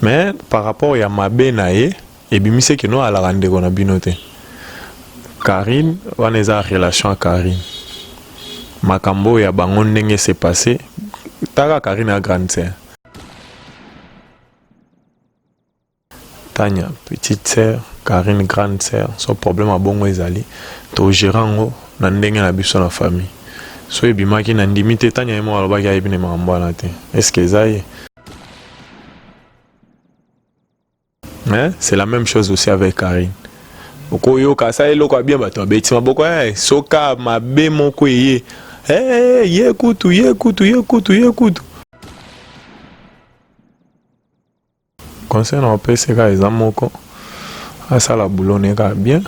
Mais par rapport ya mabe na ye ebimisi que no alaka ndeko na bino te. Carine wana eza relation ya Carine. Makambo ya bango ndenge s'est passé taka Carine ya grande sœur. Tanya petite sœur, Carine grande sœur, so problème ya bongo ezali to gérer yango na ndenge na biso na famille. So ebimaki na ndimi te Tanya ye moko alobaki ayebi na makambo wana te. Est-ce que eza ye? Hein? C'est la même chose aussi avec Karine. Okoyoka asala eloko ya bien bato babeti maboko eh, soka mabe moko eye eh, ye kutu ye kutu ye kutu ye kutu. Conseil na opesi kaka eza moko, asala boulot na ye kaka bien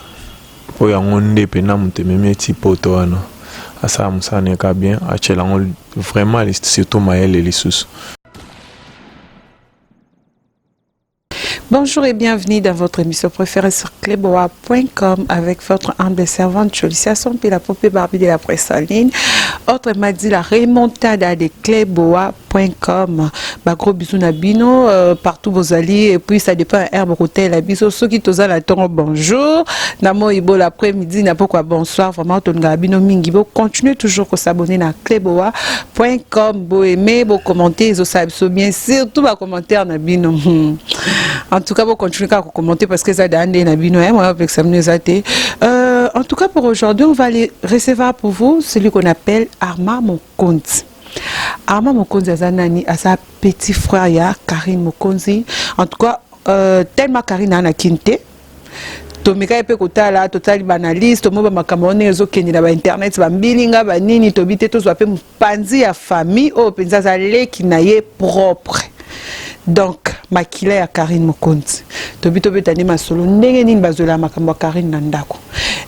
mpo yango nde mpena moto ememi eti poto wana, asala mosala na ye kaka bien, atiela yango vraiment surtout mayele lisusu. Bonjour et bienvenue dans votre émission préférée sur cleboa.com avec votre humble servante Jolicia Sompi, la poupée Barbie de la presse en ligne. Autrement dit, la remontada de cleboa.com. Bah, gros bisous na bino, partout bozali, et puis ça dépend herbe hôtel la biso. Ceux qui toza la tongo bonjour, na moi bon l'après-midi, na pourquoi bonsoir, vraiment tonga bino mingi. Bo continuez toujours à s'abonner na cleboa.com, bo aimer, bo commenter, zo ça bien, surtout ba commentaire na bino. En tout cas, vous continuez à commenter parce que ça donne na bino, hein, moi avec ça nous a été. En tout cas, pour aujourd'hui, on va aller recevoir pour vous celui qu'on appelle Armand Mokonzi. Armand Mokonzi aza nani, aza petit frère ya Karine Mokonzi. En tout cas, tellement Karine ana kinte. Tomeka pe kotala totali banalise tomo ba makambo ndenge ezokende na ba internet ba mbilinga ba nini tobi te tozwa pe mopanzi ya famille oyo mpenza aza leki na ye propre. Donc makila ya Karine Mokonzi tobi tobeta nde masolo ndenge nini bazwela makambo ya Karine na ndako.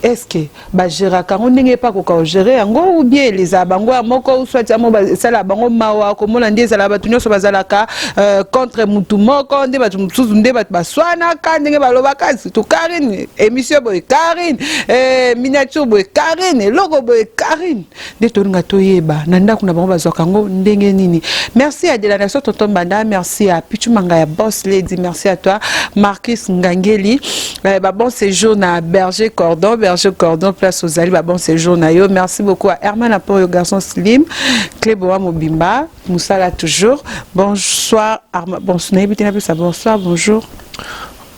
Est-ce que bagéraka yango ndenge epa koka ogérer yango ou bien eleza bango ya moko ou soit yango esala bango mawa komona nde ezala bato nyonso bazalaka contre mutu moko nde bato mosusu nde bato baswanaka ndenge balobaka surtout Karine émission boye Karine miniature boye Karine eloko boye Karine nde tolinga toyeba na ndako na bango bazwaka yango ndenge nini. Merci à de la nation Tonton Banda, merci à Pichu Manga ya Boss Lady, merci à toi Marcus Ngangeli, ba bon séjour na Berger Cordon, Berger Cordon place aux alliés, ba bon séjour na yo. Merci beaucoup à Herman Apoyo garçon slim, Cléboa Mobimba, Moussala toujours. Bonsoir Arma, bon bonsoir, bonjour.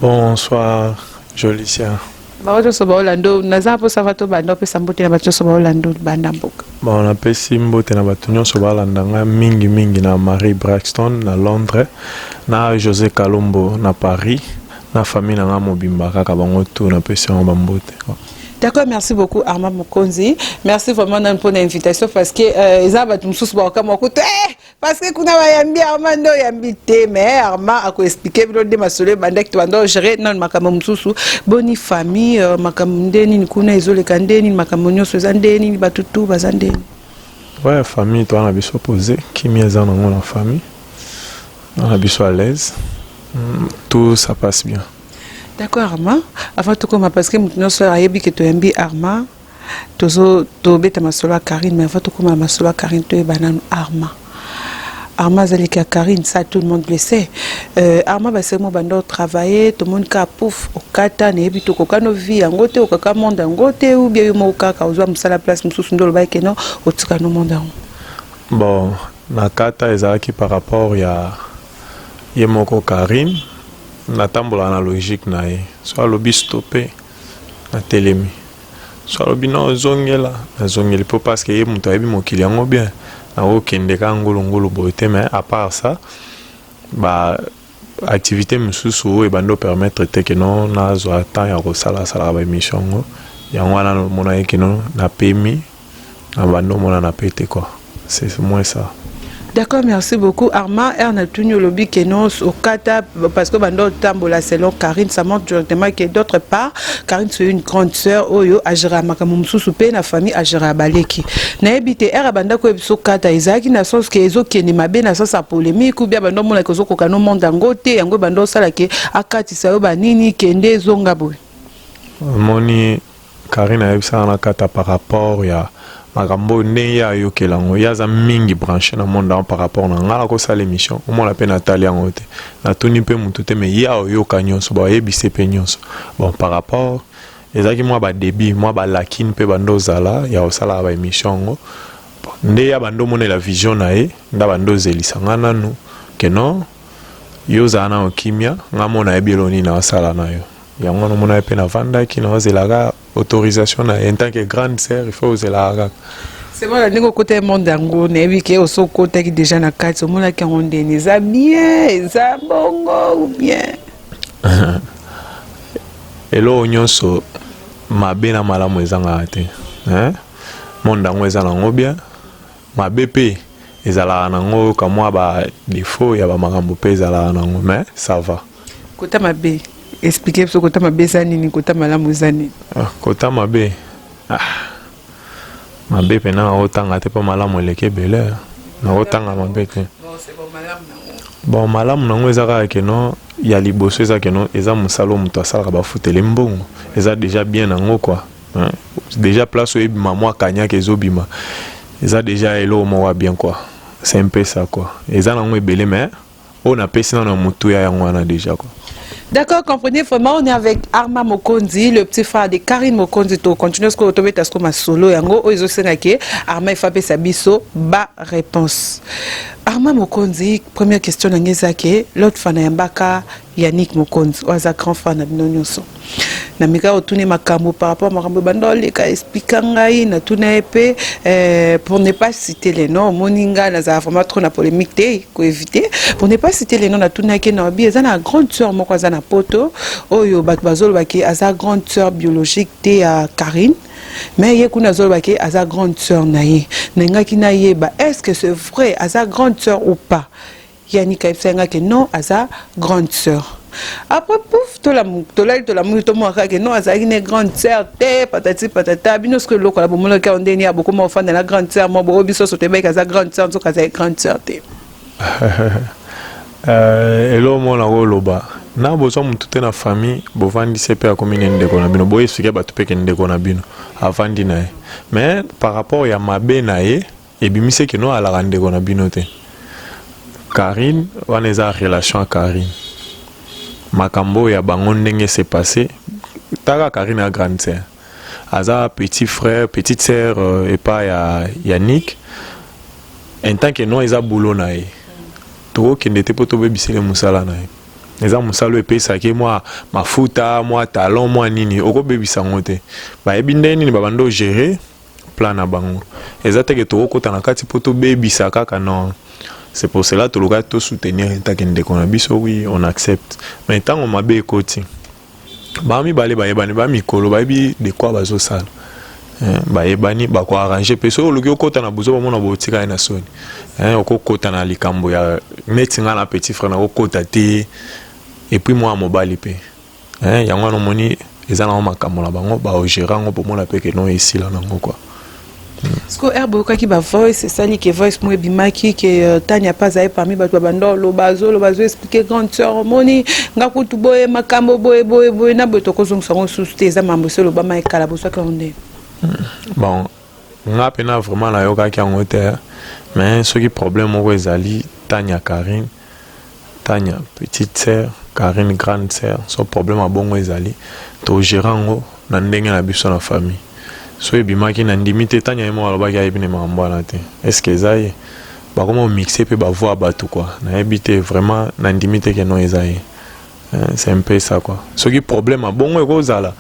Bonsoir Jolicia. Bato nyonso baolanda naza mposa va tobanda opesa mbote na bato nyonso baolanda banda mboka. Bon, napesi mbote na bato nyonso balanda nga mingi mingi na Marie Braxton na Londres, na José Kalombo na Paris, na famille na nga mobimba kaka bango tout napesi yango bambote. D'accord, merci beaucoup Armand Mokonzi. Merci vraiment pour l'invitation parce que eza bato mosusu bakokama kutu parce que kuna bayambi Armand ndo oyambi te, mais Armand akoexpliquer bino nde masolo ebandaki tobanda ogérer nano makambo mosusu boni famille, makambo nde nini kuna ezoleka nde nini makambo nyonso eza nde nini bato tu baza nde nini. Ouais, famille toza na biso posé, kimia eza nango na famille, na biso à l'aise, tout ça passe bien. D'accord Armand, avant tokoma parce que moto nyonso ayebi ke toyambi Armand, tozo tobeta masolo ya Karine, mais avant tokoma masolo ya Karine toyeba nanu Armand. Armand azalaki ya Karine, ça tout le monde le sait. Armand basemo bando travailler, tout le monde ka pouf okata nayebi tokoka no vie yango te okaka monde yango te ou bien yo moko kaka ozwa mosala place mosusu nde olobaki ke non otika no monde yango. Bon, na kata ezalaki par rapport ya ye moko Karine, natambolaka na logique na ye. So alobi stoppe natelemi. So alobi non ozongela, nazongeli po parce que ye moto ayebi mokili yango bien. Nakokende kaka ngulungulu boye te, mais à part ça ba activité mosusu oyo ebandi opermettre te ke non nazwa temps ya kosalasalaka ba émission yango, yango wana namonaki ke non napemi na bandi omona na pete quoi, c'est moins ça. D'accord, merci beaucoup. Armand, Erna Tuni olobi que non, okata, parce que bando tambola selon Karine, ça montre directement que d'autre part, Karine c'est une grande sœur, oyo, agera makambo mosusu pe na famille agera baleki. Na ebite era banda ko ebiso kata ezaki na sens que ezo kende mabe na sens ya polémique ou bien bando mona ko zokoka no monde yango te, yango bando sala ke akati sa yo ba nini kende zonga boye. Moni Karine ayebisaka na kata par rapport ya Makambo oyo ndenge ye ayokela yango, ye aza mingi branche na monde yango par rapport na ngai. Nakosala émission, omona mpe natali yango te, natuni mpe motu te, mais ye aoyoka nyonso, bayebise mpe nyonso. Bon, par rapport ezalaki mwa badébit, mwa balakine mpe bando ozala ya kosalaka baémission yango nde ya bando omonela vision na ye, nda bando ozelisa nga nanu ke non, yo ozala nano kimia, nga mona yebi elo nini naosala na yo. Yango wana omona ye mpe navandaki, naozelaka autorisation na ye. En tant que grande sœur, il faut ozelaka kaka. C'est bon. Ndenge okota ye monde yango, nayebi ke oso okotaki déjà na kati, omonaki yango ndeni? Eza bien, eza bongo ou bien? Eloko nyonso mabe na malamu ezangaka te, hein? Monde yango eza nango bien, mabe mpe ezalaka nango, kamwa badéfaut ya bamakambo mpe ezalaka nango, mais ça va. Kota mabe, explique biso kota mabe eza nini, kota malamu eza nini? Ah, kota mabe, ah, mabe mpena nakotanga te, mpo malamu eleki ebele, nakotanga mabe te. Bon, malamu nango eza kaka ke non, ya liboso eza ke non, eza mosala oyo moto asalaka, bafutele mbongo, eza déjà bien nango quoi, hein? Déjà place oyo ebima mwa kanyaka ezobima, eza déjà eloko moko ya bien quoi. C'est un peu ça quoi. Eza nango ebele, mais oyo napesi nano ya motuya yango wana déjà quoi. D'accord, comprenez vraiment, on est avec Arma Mokonzi, le petit frère de Karine Mokonzi. To continue ce que to beta ce que solo yango oyo ezosenga ke Arma efapesa biso ba réponse. Arma Mokonzi, première question na ngai eza ke l'autre fois nayambaka Yannick Mokonzi oyo aza grand frère na bino nyonso. Na mika otuni makambo par rapport makambo ebanda oleka, explika ngai, natuna ye mpe pour ne pas citer les noms. Omoni ngai nazala vraiment trop na polémique te, koéviter. Pour ne pas citer les noms, natunaki na obi eza na grande sœur moko aza na Poto oyo bato bazolobaki aza grande sœur biologique te ya Karine, mais ye kuna azolobaki aza grande sœur na ye. Nangaki nayeba, est ce que c'est vrai, aza grande sœur ou pas? Yannick ayebisa nga ke non, aza grande sœur. Après, pouf, tolali, tolamuki, tomwaka ke non, azalaki ne grande sœur te, patati patata. Bino soki eloko na bomonaki awo ndeni ya bokoma ofanda na grande sœur mo boyo, biso so toyebaki aza grande sœur, nzoka azali grande sœur te. Eloko moko nakoloba na bozwa motu te na famille, bovandisi mpe akomi ne ndeko na bino, boexpliquer bato mpe ke ndeko na bino avandi na ye, mais par rapport ya mabe na ye ebimisi eke no alaka ndeko na bino te. Karine wana eza relation ya Karine, makambo oyo ya bango ndenge se passé. Taka Karine ya grande sœur aza petit frère, petite sœur epai ya Yannick. En tant que non, eza boulot na ye, tokokende te mpo tobebisele mosala na ye. Eza mosala oyo epesaki mwa mafuta, mwa talon, mwa nini, okobebisa yango te. Bayebi ndenge nini babanda ogérer plan na bango. Eza teke tokokɔta na kati mpo tobebisa kaka, non. C'est pour cela toluka tosoutenir ntake ndeko na biso. Oui, on accepte, mais ntango mabe ekoti, bamibale bayebani, bamikolo bayebi de quoi bazosala. Bayebani, bakoarranger mpe. Soki oluki okɔta na buzo, bamona botika ye na soni. Okokɔta na likambo ya neti nga na petit frère, nakokɔta te. Et puis mwana mobali mpe, yango wana omoni eza nango makambo na bango, baogérer yango, bomona mpe ke non, esila nango quoi. Parce que heure boyokaki bavoice esali ke voice moko ebimaki ke Tania mpe azali parmi bato babanda oloba, azoloba, azoexpliquer grande sœur: omoni nga kutu boye, makambo boye boye boye na boye, tokozongisa yango susu te. Eza mambo esi olobama ekala, bozwaki yango ndenge? Bon, nga mpena vraiment nayokaki yango te, mais soki problème moko ezali, Tania Karine, Tania petite sœur, Karine grande sœur, so problème ya bongo ezali, togérer yango na ndenge na biso na famille. So ebimaki, na ndimi te. Tania ye moko alobaki ayebi ne makambo wana te. Est ce que eza ye? Bakoma omixer mpe bavoix bato quoi, nayebi te vraiment, na ndimi te ke non, eza ye. C'est un peu ça quoi. Soki problème ya bongo ekozala,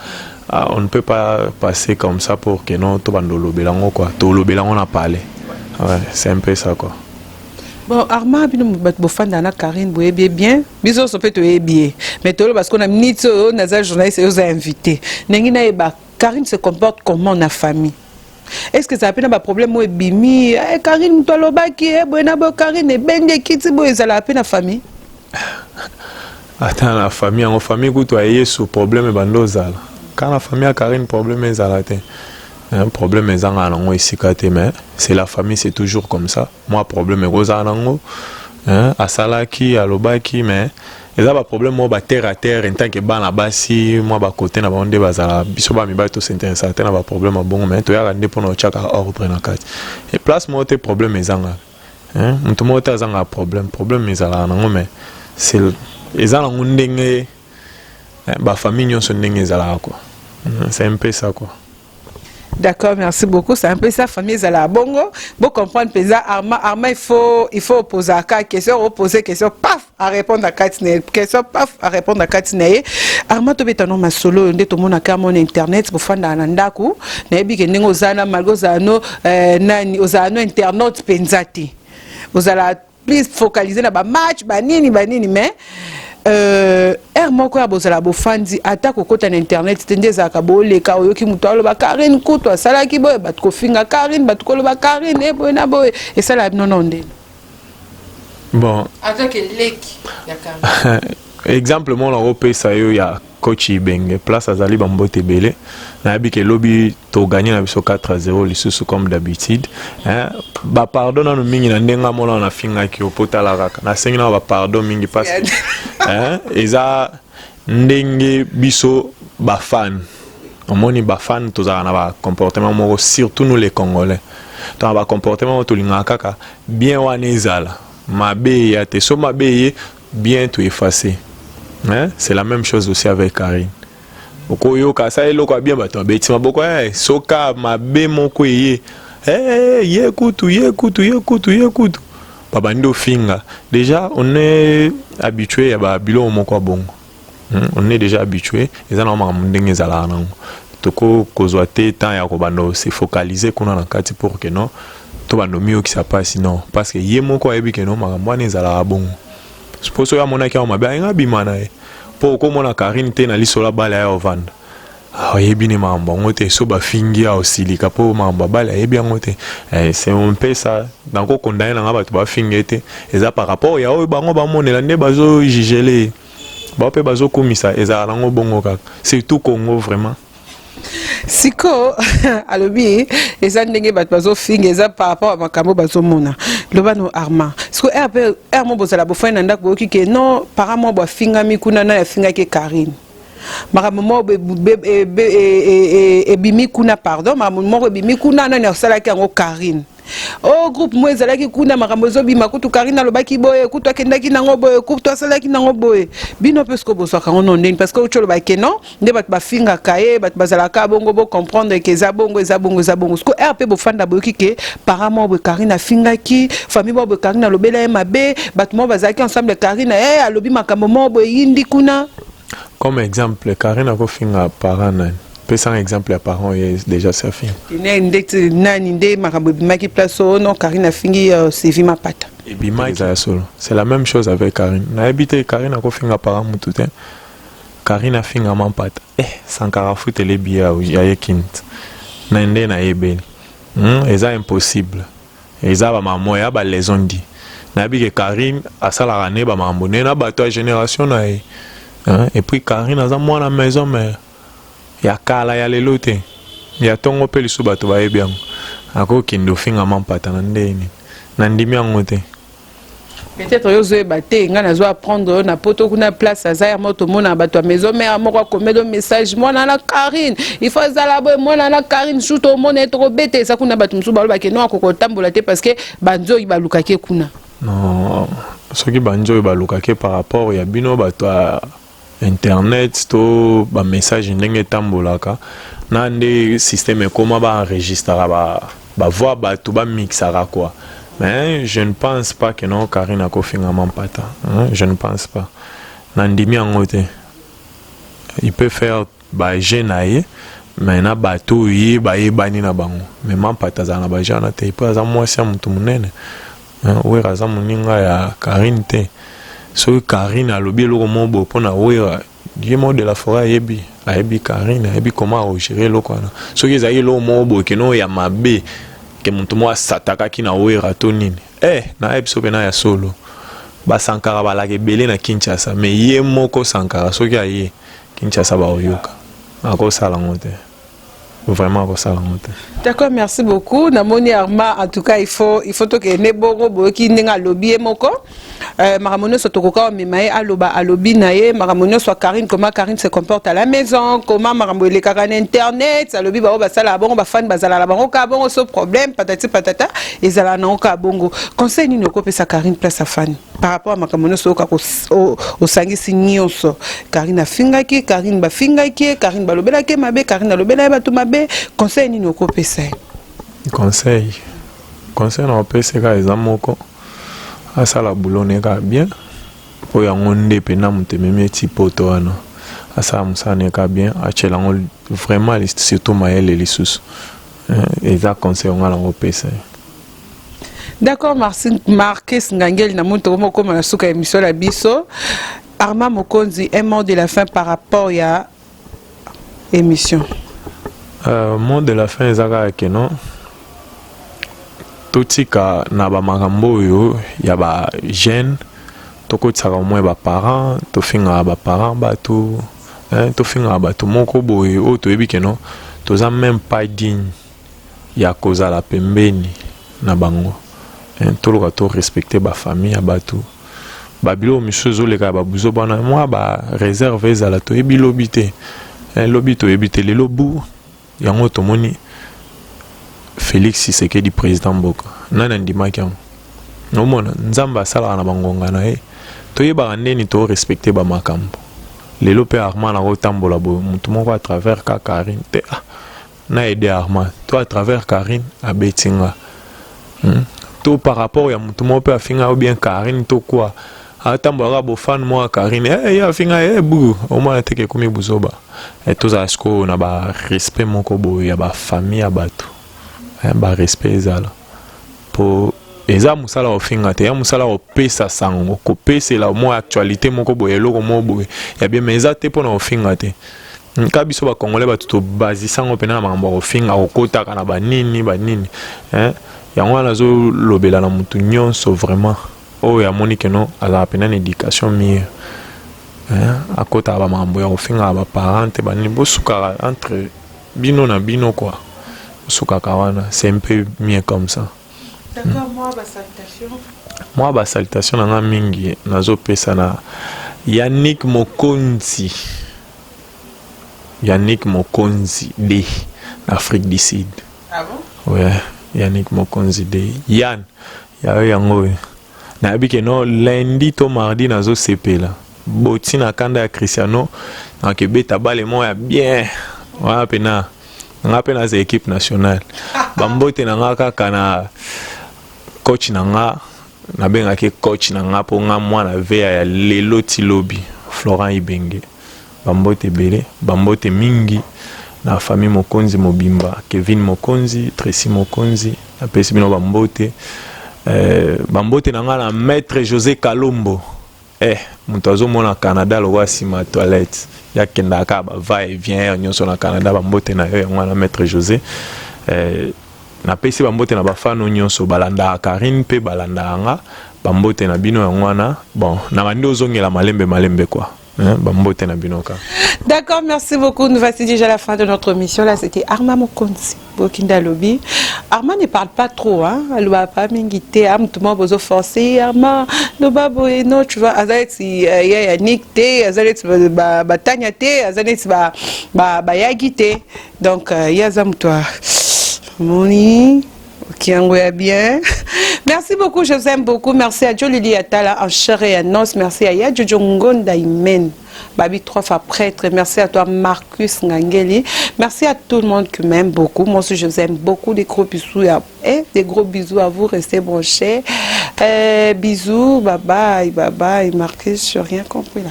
ah, on ne peut pas passer comme ça pour que non, tobanda olobela yango quoi, tolobela yango na palais. Ouais, c'est un peu ça quoi. Bon, Arma, bino bato bofanda na Karine, boyebi ye bien, biso nyonso mpe toyebi ye, mais toloba sikoyo na minute oyo naza journaliste, oyo oza invité, ndenge nayeba Karine se comporte comment na famille. Est ce que ezala mpe na baproblème oyo ebimi, Karine moto alobaki boye na boye, Karine ebendi ekiti boye, ezalaka mpe na famille? Ata na famille yango, famille kutu ayesu, problème ebanda ozala kaka na famille ya Karine. Problème ezala te, problème ezangaka nango esika te, mais c'est la famille, c'est toujours comme ça. Mwa problème ekozala nango, asalaki, alobaki, mais Eza ba problème moko ba terre à terre en tant que bana basi, mwa ba côté na bango nde bazala. Biso ba mibali tos'intéressaka te na ba problème ya bongo, mais toyaka nde mpona otiaka ordre na kati e place moko te. Problème ezangaka, hein? Moto moko te azangaka problème. Problème ezalaka nango, mais c'est eza nango ndenge bafamille nyonso ndenge ezalaka quoi. C'est un peu ça quoi. D'accord, merci beaucoup. C'est un peu ça, famille ezala bongo. Bon comprendre mpenza Arma, Arma il faut opposer à question, opposer question, paf, à répondre à kati na question, paf, à répondre à kati na ye. Arma, tobeta no masolo nde tomonaka mon internet, bofanda na ndako, nayebi ke ndenge ozala na malgré ozala no nani, ozala no internaute mpenza te. Ozala plus focalisé na ba match, banini banini, mais heure moko ya bozala bofandi, ata kokota na internet te, nde ezalaka boleka, oyoki moto aloba Karine kutu asalaki boye, bato kofinga Karine, bato koloba Karine e boye na boye, esalaka bino no ndeni? Bon. Atake leki ya Karine. Exemple moko nakopesa yo ya coach Ibenge, place azali, bambote ebele. Nayebi ke elobi toganye na biso 4 à 0 lisusu comme d'habitude, hein. Bapardon nano mingi na ndenge amona nafingaki yo, po tala kaka nasengi nano bapardon mingi parce hein, eza ndenge biso bafan, omoni, bafan tozalaka na bacomportement moko, surtout nous les Congolais, to na bacomportement moko tolingaka kaka bien wana ezala, mabe eya te. So mabe eye, bien to effacer, hein? C'est la même chose aussi avec Karine. Okoyoka asala eloko ya bien, bato babeti maboko. Soka mabe moko eye, ye kutu, ye kutu, ye kutu, ye kutu, babandi ofinga. Déjà on est habitué ya babiloko moko ya bongo. On est déjà habitué. Eza na makambo ndenge ezalaka nango. Toko kozwa te temps ya kobanda se focaliser kuna na kati pour que non, tobanda omiyokisa mpasi, non, parce que ye moko ayebi ke non, makambo wana ezalaka bongo. Po soki amonaki yango mabe, ayenga abima na ye, mpo okomona Karine te na lisolo abala ya ovanda, ayebi ne makambo yango te. So bafingi, aosilika mpo makambo abali ayebi yango te. C'est un peu ça. Nakokondane nanga bato bafingi ye te, eza par rapport ya oyo bango bamonela nde bazojugele ye, bao mpe bazokumisa. Ezalaka nango bongo kaka, surtout Congo vraiment. Siko alobi eza ndenge bato bazofinga, eza par rapport ya makambo bazomona. Loba no Arma, siko heure mpe heure mo bozala bofai na ndako, boyoki ke non, para mwa bwafingami kuna, nani afingaki Karine, makambo moko ebimi kuna, pardon, makambo moko ebimi kuna, nani asalaki yango? Karine o groupe mo ezalaki kuna, makambo ezobima kutu Karine alobaki boye, kutu akendaki nango boye, kutu asalaki nango boye. Bino mpe siko bozwaka yango no ndeni? Parce que uti olobaki non, nde bato bafingaka ye, bato bazalaka bongo, bocomprendre ke eza bongo, eza bongo, eza bongo. Siko heure mpe bofanda, boyoki ke parent moko boye Karine afingaki, famille moko boye Karine alobela ye mabe, bato moko bazalaki ensemble, Karine e alobi makambo moko boye, yindi kuna. Comme exemple, Karine akofinga parent nani? Pesanga exemple ya parent oyo déjà sa fille. Ndeti nani nde makambo ebimaki place oyo non, Karine afingi Sylvie Mapata? Ebimaki, eza ya solo. C'est la même chose avec Karine. Nayebi te, Karine akofinga parent mutu te. Karine afinga Mampata, Sankara afutela ebiye ya ye kint na nde nayebeli, Eza impossible. Eza bamamo ya balaison di. Nayebi ke Karine asalaka ne bamambo nde na bato ya génération na ye, hein? Et puis Karine aza mwana maison mère ya kala, ya lelo te, ya ntongo mpe lisusu bato bayebi yango. Akokende ofinga Mampata na ndenge nini? Nandimi yango te. Peut-être oyo ozoyeba te, ngai nazo apprendre oyo na poto kuna, place aza ya moko, tomona bato ya maison mère moko akomeli message: mwana na Karine, il faut azala boye, mwana na Karine su tomona ye tokobeta. Eza kuna bato mosusu balobaki non, akoka kotambola te parce que banzoyi balukaki kuna. Non, soki banzoyi balukaki par rapport ya bino bato ya internet to bamessage ndenge etambolaka na nde système ekóma, baenregistraka bavoix, bato bamixaka quoi. Mais je ne pense pas que non, Karine akofinga Mampata, hein? Je ne pense pas, nandimi yango te. Il peut faire baje na ye, mais na bato oyo ye bayebani na bango, mais Mampata azala na baje wana te mpo aza mwasi ya motu monene. Wera aza moninga ya Karine te. Soki Karine alobi eloko moko boye mpo na Wera, ye moko de la forêt ayebi, ayebi Karine, ayebi comment akogérer eloko wana. Soki ezalaki eloko moko boye keno ya mabe, ke moto moko asatakaki na Wera to nini, nayebi so mpena ya solo, basankara balaka ebele na Kinshasa, mais ye moko Sankara soki aye Kinshasa, baoyoka akosala yango te, vraiment akosala yango te. D'accord, merci beaucoup. Namoni Arma, en tout cas il faut tokende bongo. Boyoki ndenge alobi ye moko. Makambo nyonso tokoka omema ye, aloba, alobi na ye makambo nyonso ya Karine, comment Karine se comporte à la maison, comment makambo elekaka na internet. Alobi bango basalaka bongo, bafani bazalaka bango kaka bongo, so problème patati patata ezalaka nango kaka bongo. Conseil nini okopesa Karine place afani par rapport à makambo nyonso oyoka osangisi nyonso? Karine afingaki, Karine bafingaki ye, Karine balobelaki ye mabe, Karine alobela ye bato mabe. Conseil nini okopesa ye? Conseil na opesa kaka eza moko: asala boulot na ye kaka bien, mpo yango nde mpena moto ememi eti poto wana. Asala mosala na ye kaka bien, atiela yango vraiment, surtout mayele lisusu. Eza conseil onga nango opesa ye. D'accord, merci Marquis Ngangeli. Na moni tokoma na suka ya émission na biso. Armand Mokonzi, un mot de la fin par rapport ya émission. Mot de la fin eza kaka ke non, totika na bamakambo oyo ya bajeune, tokotisaka omoi baparent, tofingaka baparent bato, tofingaka bato moko boye oyo toyebi ke non, toza même pas digne ya kozala pembeni na bango. Toluka torespecte bafamille ya bato. Babiloko misusu ezoleka ya babuzo bwana, mwa baréserve ezala. Toyebi lobi te, lobi toyebi te. Lelo bu yango tomoni Félix Tshisekedi président mboka, nani andimaki yango? Omona Nzambe asalaka na bangonga na ye. Toyebaka ndeni torespecte bamakambo. Lelo mpe Armand akotambola boye, motu moko à travers ka Karine te, ah, na aide Armand to à travers Karine abeti nga, To par rapport ya motu moko mpe afinga ou bien Karine to quoi, atambolaka bofane moko ya Karine, ye afinga ye bu, omona teke ekomi buzoba. Tozala sikoyo na barespect moko boye ya bafamille ya bato, barespect ezala, po eza mosala kofinga te, ya mosala kopesa sango, kopesela mwa actualité moko boye, eloko moko boye ya bien, mais eza te mpona kofinga te. Ka biso bacongolais, bato tobazisa yango mpena na makambo ya kofinga, kokotaka na banini banini. Yango wana azolobela na motu nyonso vraiment oyo amoni keno azalaka mpena na éducation mieux, akotaka bamakambo ya kofingaka baparent te, banini. Bosukaka entre bino na bino quoi, bosukaka wana, c'est un peu mieux comme ça. D'accord, moi, ba salutation. Mwa basalutation na nga mingi nazopesa na Yannick Mokonzi, Yannick Mokonzi de na Afrique du Sud. Ah bon? Ouais, Yannick Mokonzi de Yan yayo yango oyo nayebi ke no lundi to mardi nazosepela boti na kanda ya Cristiano, nakebeta bale moko ya bien wana mpena nga mpe naza équipe nationale. Bambote na nga kaka na coach na nga, nabengaki coach na nga mpo nga mwana veya ya lelo ti lobi, Florent Ibenge. Bambote ebele, bambote mingi na famille Mokonzi mobimba, Kevin Mokonzi, Tracy Mokonzi, napesi bino bambote. Bambote na nga na maître José Kalombo, moto azomona Canada lokola nsima ya toilette, yakendaka kaka bava et vient nyonso na Canada. Bambote na yo yango wana, maître José. Napesi bambote na bafano nyonso balandaka Karine mpe balandaka nga. Bambote na bino yango wana. Bon, na bandi ozongela malembe malembe quoi. Hein, bambote na bino ka. D'accord, merci beaucoup. Nous voici déjà la fin de notre émission. Là, c'était Arma Mokonzi. Bokinda Lobby. Arma ne parle pas trop, hein. Aloba pas mingi te, am tout le monde bozo forcer. Arma, loba boye, non, tu vois, azaleti ya Yannick te, azaleti ba ba Tanya te, azaleti ba ba ba Yagi te. Donc, yaza mutwa. Moni Kiango ya bien. Merci beaucoup, je vous aime beaucoup. Merci à Jolili Atala en chair et en os. Merci à Yajojo Ngonda Imen. Babi trois fois prêtre. Merci à toi Marcus Ngangeli. Merci à tout le monde qui m'aime beaucoup. Moi aussi, je vous aime beaucoup. Des gros bisous. Des gros bisous à vous. Restez branchés. Bisous. Bye bye. Bye bye. Marcus, je n'ai rien compris là.